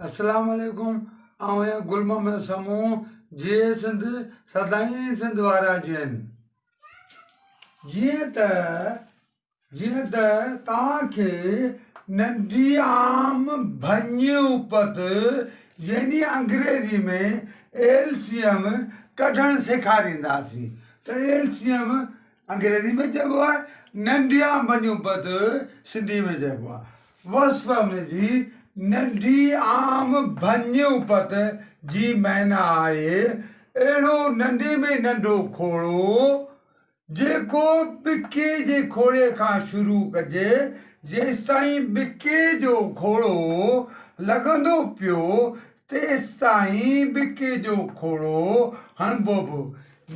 اسلام عليڪم آئون آهيان گل محمد سمون جيئي سنڌ سدائين سنڌ وارا جئين جيئن ته جيئن ته توهان کي ننڍي عام ڀڃ اپت يعني انگريزي ۾ ايل سي ايم ڪڍڻ سيکارينداسين ته ايل سي ايم انگريزي ۾ چئبو آهي ننڍي عام ڀڃ اپت سنڌي ۾ چئبو آهي وصف ان جي ننڍي عام ڀڃ اپت جي معنيٰ آهي اهڙو ننڍي ۾ ننڍو کوڙو جيڪو ٻڪي جي کوڙي کان شروع ڪجي جيستائين ٻڪي جو کوڙو لڳندو پيو تيستائين ٻڪي جو کوڙو هڻبو به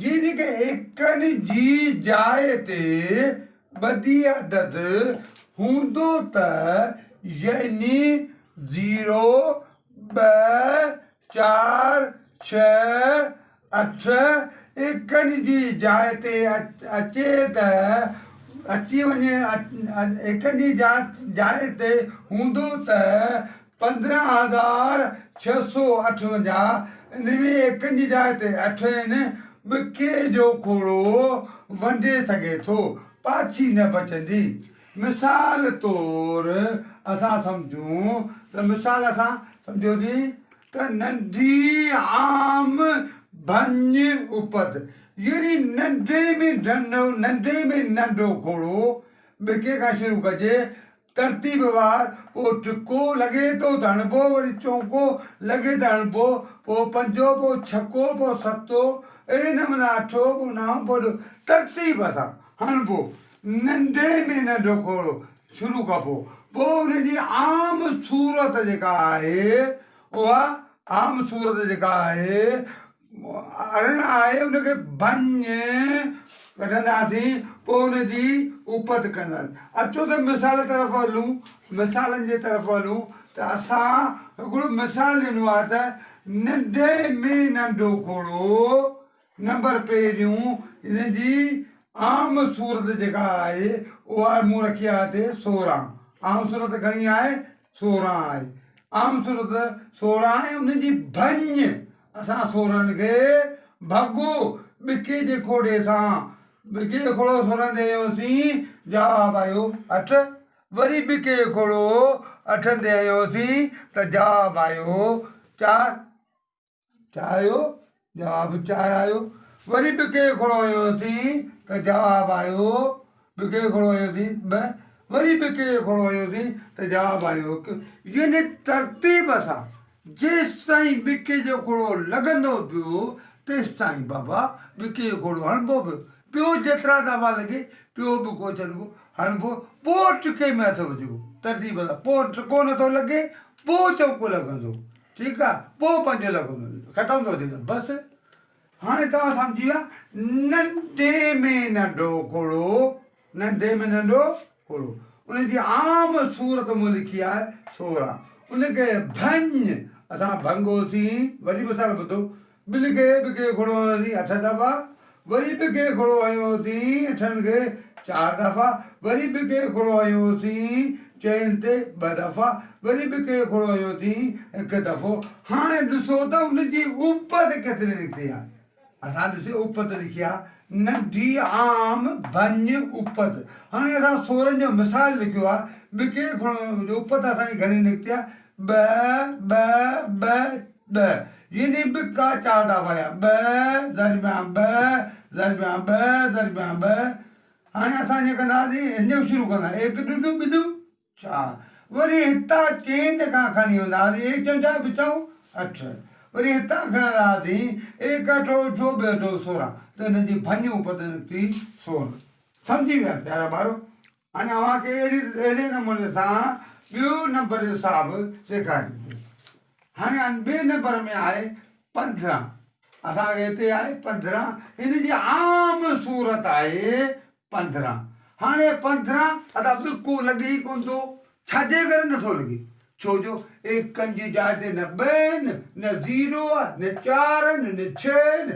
يعني ڪه ايڪن جي جاء تي ٻڌي عدد هوندو ته يعني زيرو، ٻه، چار، ڇهه، اٺ ايڪن جي جاء تي اچي ته اچي وڃي ايڪن جي جاء تي هوندو ته 15658 ان ۾ ايڪن جي جاء تي اٺ آهن، ٻڪي جو کوڙو ونڊي سگهي ٿو، پاڇي نه بچندي. مثال طور اسان سمجهون ته مثال اسان سمجهيوسين ته ننڍي عام ڀڃ اپت يعني ننڍي ۾ ننڍي ۾ ننڍو کوڙو ٻڪي کان شروع ڪجي ترتيب وار پوء ٽڪو لڳي ٿو ته هڻبو وري چونڪو لڳي ته هڻبو پوء پنجو پوء ڇڪو پوء ستو اهڙي نموني اٺو پوء نائون پوء ڏهون ترتيب سان هڻبو ننڍي ۾ ننڍو کوڙو شروع ڪبو پوء ان جي عام صورت جيڪا آهي اها عام صورت جيڪا آهي 18 آهي ان کي ڀڃ ڪڍنداسين پوء ان جي اپت ڪنداسين. اچو ته مثال طرف هلون مثالن جي طرف هلون ته اسان هڪڙو مثال ڏنو آهي ته ننڍي ۾ ننڍو کوڙو نمبر پهريون ان جي عام صورت جيڪا آهي اها مون رکي آهي هتي 16 عام صورت گهڻي آهي 16 آهي عام صورت 16 آهي ان جي ڀڃ اسان سورن کي ڀڳو ٻڪي جي کوڙي سان ٻڪي جو کوڙو سورن تي هنيوسين جواب آيو اٺ وري ٻڪي جو کوڙو اٺن تي هنيوسين ته جواب آيو چار ڇا آيو جواب چار آيو وري ٻڪي جو کوڙو هنيوسين ته جواب آيو ٻڪي جو کوڙو هنيوسين ٻه وري ٻڪي جو کوڙو هنيوسين ته جواب آيو هڪ يعني ترتيب سان جيستائين ٻڪي جو کوڙو لڳندو پيو تيستائين بابا ٻڪي جو کوڙو هڻبو پيو پيو جيترا دفعا لڳي پيو ٻڪو ڇڏبو هڻبو پوء ٽڪي ۾ هٿ وجهبو ترتيب سان پوء ٽڪو نٿو لڳي پوء چوڪو لڳندو ٺيڪ آ پوء پنهنجو لڳندو ختم ٿو ٿئي بس هاڻي توهان سمجهي ويا ننڍي ۾ ننڍو کوڙو ننڍي ۾ ننڍو کوڙو ان جي عام صورت مون لکي آهي 16 ان کي ڀڃ اسان ڀنگوسين وري مثال ٻڌو ٻن کي به کي کوڙو هنيوسين اٺ دفعا وري به کي کوڙو هنيوسين اٺن کي چار دفعا وري به کي کوڙو هنيوسين چئن تي ٻه دفعا وري به کي کوڙو هنيوسين هڪ دفعو هاڻي ڏسو ته ان جي اپت ڪيتري نڪتي آهي اسان ڏسي اپت لکي آ ننڍي عام ڀڃ اپت هاڻي اسان سورن جو مثال لکيو آ ٻڪي کڻ اپت اسان جي گهڻي نڪتي آ ٻه ٻه ٻه ٻه يعني ٻڪا چار دفعا آيا ٻه ضربيان ٻه ضربيان ٻه ضربيان ٻه هاڻي اسان ائين ڪنداسين هن شروع ڪندا هڪ ڏنو ٻنو ڇا وري هتان چين کان کڻي ويندا هئاسين ايڪ چئون ڇا ٻه چئون اٺ وري هتان کڻندا هئاسين ايڪ اٺو اٺو ٻه اٺو 16 ته هن جي ڀڃ اپت نڪتي 16 سمجهي ويا پيارا ٻارو هاڻي اوهان کي اهڙي اهڙي نموني سان ٻيو نمبر جو حساب سيکاريندس هاڻي ٻئي نمبر ۾ آهي 15 اسان کي هتي آهي 15 هن جي عام صورت آهي 15 هاڻي 15 ادا ٻڪو لڳي ئي ڪونه ٿو ڇاجي ڪري نٿو لڳي ڇو جو ايڪن جي جاء تي نه ٻه آهن نه زيرو آهي نه چار آهن نه ڇهه آهن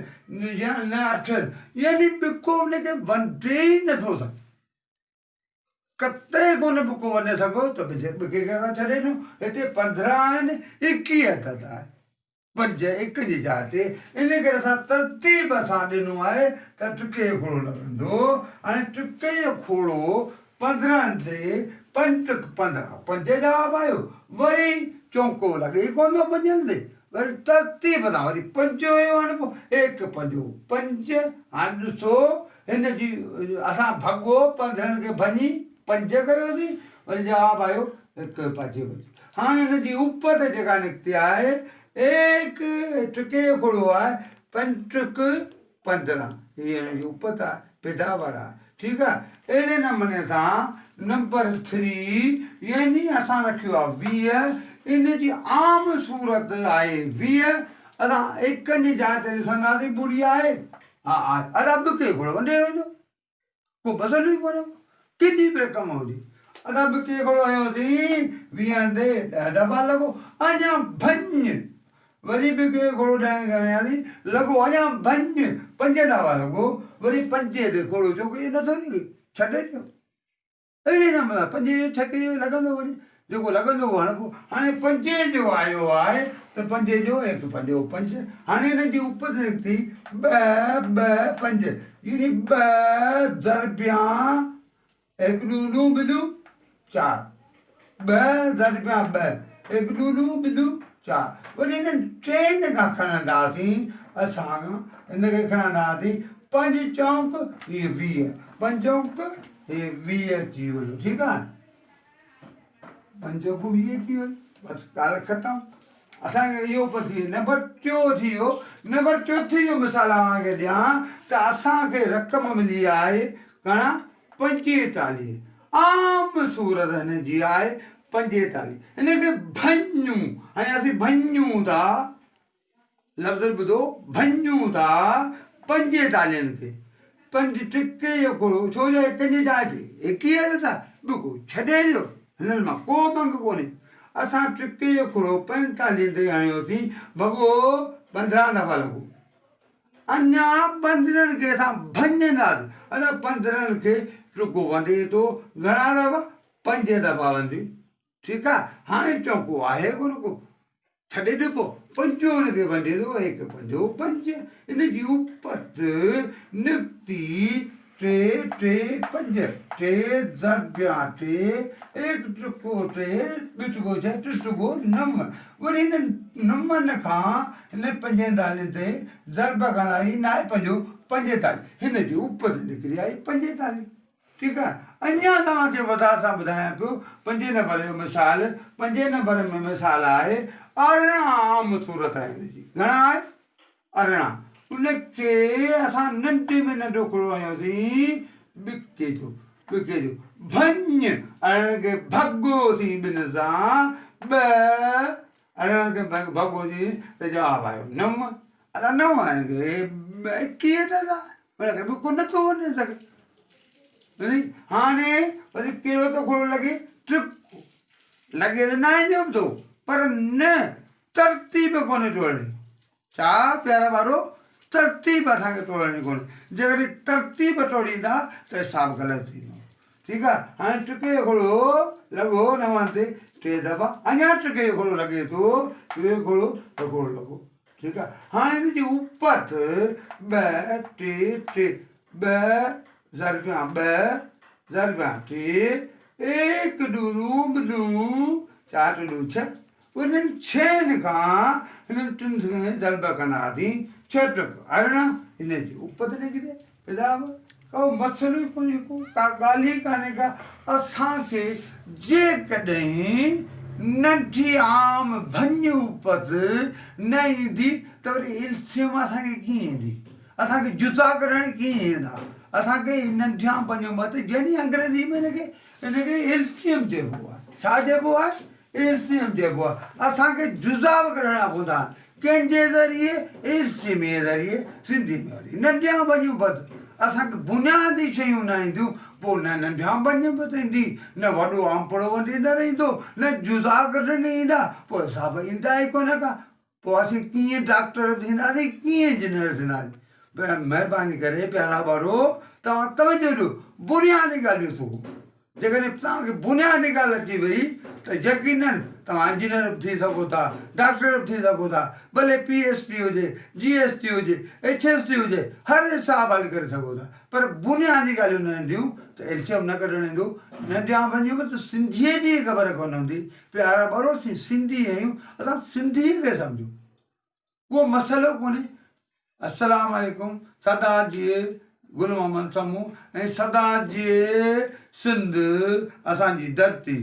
يا نه اٺ آهن يعني ٻڪو ان کي ونڊي ئي نٿو سگهي. قطعي ڪونه به ڪو وڃي سگهو ته به ٻڪي کي اسان ڇڏي ڏيون. هتي 15 آهن، 21 عدد آهي. پنج هڪ جي جاء تي، ان ڪري اسان ترتيب سان ڏنو آهي ته ٽڪي جو کوڙو لڳندو. هاڻي ٽڪي جو کوڙو 15 تي پنج ٽڪ 15، پنج جواب آيو. وري چونڪو لڳي ئي ڪونه ٿو پنجن تي، وري ترتيب سان وري پنج هيو، هاڻي پوء هڪ پنجو پنج. هاڻي ڏسو هن جي اسان ڀڳو 15 کي ڀڃي پنج ڪيوسين، وري جواب آيو هڪ پنج بچي. هاڻي هن جي اپت جيڪا نڪتي آهي هڪ ٽڪي جو کوڙو آهي، پنج ٽڪ 15، هي هن جي اپت آهي، پيداوار آهي. ٺيڪ آهي. اهڙي نموني سان نمبر ٿري يعني اسان رکيو آهي 20، ان جي عام صورت آهي 20. اسان هڪن جي جاء تي ڏسنداسين ٻڙي آهي، ها آهي. ادا ٻڪي گهوڙو ونڊي ويندو، ڪو مسئلو ئي ڪونهي ڪو، ڪيڏي به رقم هجي. ادا ٻڪي گهوڙو هنيوسين ويهن تي 10 دفعا لڳو، اڃا ڀڃ. وري ٻڪي گهوڙو ڏهن کي هنياسين، لڳو، اڃا ڀڃ، پنج دفعا لڳو. وري پنجين تي گهوڙو چوڪي نٿو نڪري، ڇڏي ڏيو. اهڙي نموني سان پنجين جو ڇڪي جو لڳندو وڃي، جيڪو لڳندو اهو هڻبو. هاڻي پنجين جو آيو آهي ته پنجين جو هڪ پنجو پنج. هاڻي هن جي اپت نڪتي ٻه ٻه پنج، يعني ٻه ضربيان هڪ ڏون ڏون ٻه ڏون چار، ٻه ضربيان ٻه، هڪ ڏون ڏون ٻه ڏون چار. وري هنن چئن کان کڻنداسين اسان، هن کي کڻنداسين پنج چونڪ هي 20، پنج چونڪ هي 20 ٿي ويو. ٺيڪ آهي، پنج چونڪ 20 ٿي ويو، بس ڳالهه ختم. اسان کي اهو به ٿي ويو. نمبر ٽيون ٿي ويو. نمبر چوٿين جو مثال اوهان کي ڏيان ته اسان کي رقم ملي آهي گهڻا؟ 45. عام صورت هن جي آهي 45. هن کي ڀڃون، هاڻي اسين ڀڃون ٿا، لفظ ٻڌو، ڀڃون ٿا پنجيتاليهن کي. پنج ٽڪي جو کوڙو، ڇو جو هڪ جي جاء تي هڪ ئي عدد آهي، ٻڪو ڇڏي ڏيو، هنن مان ڪو به انگ ڪونهي. اسان ٽڪي جو کوڙو پنجيتاليهن تي هنيوسين، ڀڳو 15 دفعا لڳو. اڃا 15 کي اسان ڀڃنداسين، اڃا 15 کي ٽڪو ونڊي ٿو، گهڻا دفعا؟ پنج دفعا ونڊي. ٺيڪ آ، هاڻي چونڪو آهي ڪونه ڪو، ڇڏي ڏبو. پنجون ان کي ونڊي ٿو، هڪ پنجو پنج. ان جي اپت نڪتي ٽي ٽي پنج، ٽي ضربيان ٽي، هڪ ٽڪو ٽي، ٻه ٽڪو ڇهه، ٽي ٽڪو نو. وري انهن نون کان انهن پنجيتاليهن تي ضرب ڪنداسين، ناهي پنجو 45، هن جي اپت نڪري آئي 45. ٺيڪ آهي، اڃا توهان کي وضاحت سان ٻڌايان پيو. پنجين نمبر جو مثال، پنجين نمبر ۾ مثال آهي 18. عام صورت آهي ان جي، گهڻا آهي؟ 18. ان کي اسان ننڍي ۾ ننڍو کڙو هنيوسين ٻڪي جو، ٻڪي جو ڀڃ، 18 کي ڀڳوسين ٻن سان، ٻه، 18 کي ڀڳوسين ته جواب آيو نو. ادا نو آهن 21 ته ادا ان کي به ڪو نٿو وڃي سگهي. هاڻي وري ڪهڙو ٿو کڙو لڳي؟ ٽڪو لڳي ته ناهي جو ٿو، پر نه ترتيب ڪونهي ٽوڙڻي. ڇا پيارا ٻارو، ترتيب اسان کي ٽوڙڻي ڪونهي. جيڪڏهن ترتيب ٽوڙيندا ته حساب غلط ٿيندو. ٺيڪ آ، هاڻي ٽڪي جو کڙو لڳو نون تي ٽي دفعا، اڃا ٽڪي جو کڙو لڳي ٿو، ٽي کڙو ته کڙو لڳو. ٺيڪ آ، هاڻي هن جي اپت ٻه ٽي ٽي، ٻه ضربيان ٻه ضربيان ٽي، هڪ ڏونو ٻه ڏونو چار، ٽي ڏون ڇهه. انهن ڇهن کان هنن ٽن کي ضرب ڪنداسين، ڇهه ٽڪ 18، هن جي اپت نڪري. پيدا به ڪو مسئلو ئي ڪونهي ڪو، ڪا ڳالهه ئي ڪانهي ڪا. اسان کي جيڪڏهن ننڍي عام ڀڃ اپت نه ايندي ته وري السيم اسان کي ڪيئن ايندي؟ اسان کي جزا ڪڍڻ ڪيئن ايندا؟ اسان کي ننڍي عام ڀڃ اپت يعني انگريزي ۾ هن کي السيم چئبو آهي. ڇا چئبو آهي؟ ايلسيم چئبو آهي. اسان کي جزا به ڪڍڻا پوندا آهن. ڪنهن جي ذريعي؟ ايلسيم جي ذريعي. سنڌي ۾ وري ننڍيان ڀڃون ڀت. اسان کي بنيادي شيون نه اينديون، پوء نه ننڍيان ڀڃ ڀت ايندي، نه وڏو آمپڙو ونڊيندڙ ايندو، نه جزا ڪڍڻ ايندا، پوء حساب ايندا ئي ڪونه ڪا. پوء اسين ڪيئن ڊاڪٽر ٿينداسين، ڪيئن انجنيئر ٿينداسين؟ مهرباني ڪري پيارا ٻارو، توهان توجهه ڏيو، بنيادي ڳالهيون سکو. جيڪڏهن توهان کي بنيادي ڳالهه اچي وئي ته يقينن توهان انجنيئر به ٿي سگهو ٿا، ڊاڪٽر به ٿي سگهو ٿا، ڀلي پي ايس ٽي هجي، جي ايس ٽي هجي، ايڇ ايس ٽي هجي، هر حساب حل ڪري سگهو ٿا پر بنيادي ڳالهيون نه اينديون ته ايل سي ايم نه ڪڍڻ ايندو. ننڍيان وڃون ته سنڌيء جي ئي خبر ڪونه هوندي. پيارا ٻارو اسين سنڌي آهيون، اسان سنڌيء کي سمجهون. ڪو مسئلو ڪونهي. السلام عليڪم سدا جيئي گل محمد سمون ۽ سدا جيئي سنڌ اسان جي ڌرتي.